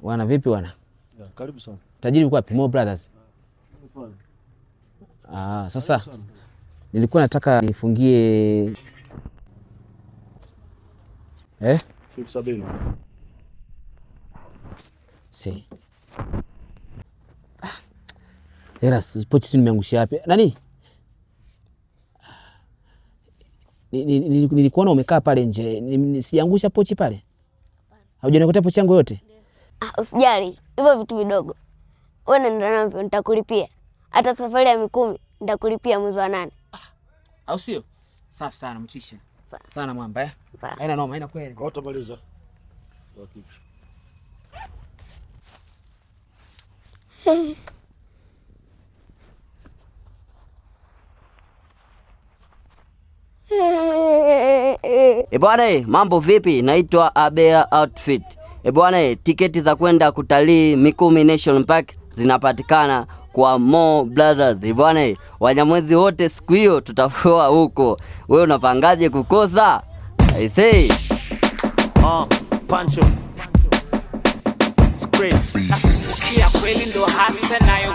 Wana vipi wana? Yeah, karibu sana. Tajiri uko wapi? Mo Brothers. Ah, sasa nilikuwa nataka nifungie, eh? 70,000. Si. Ah. Hela pochi si nimeangushia wapi? Nani? Nilikuona umekaa pale nje. Sijaangusha pochi pale? Haujanikuta pochi yangu yote? Ah, usijali, hivyo vitu vidogo wewe nenda navyo, nitakulipia. Hata safari ya Mikumi nitakulipia mwezi wa 8. Au sio? Safi sana mtisha. Sana mwamba, eh? Sawa. Haina noma, haina kweli. Kwa utamaliza. E bwana, mambo vipi? Naitwa Abea Outfit. E bwana, tiketi za kwenda kutalii Mikumi National Park zinapatikana kwa Mo Brothers. E bwana, Wanyamwezi wote siku hiyo tutafua huko. Wewe unapangaje kukosa? I say. Pancho. Chris. Nasikia kweli ndo hasa nayo.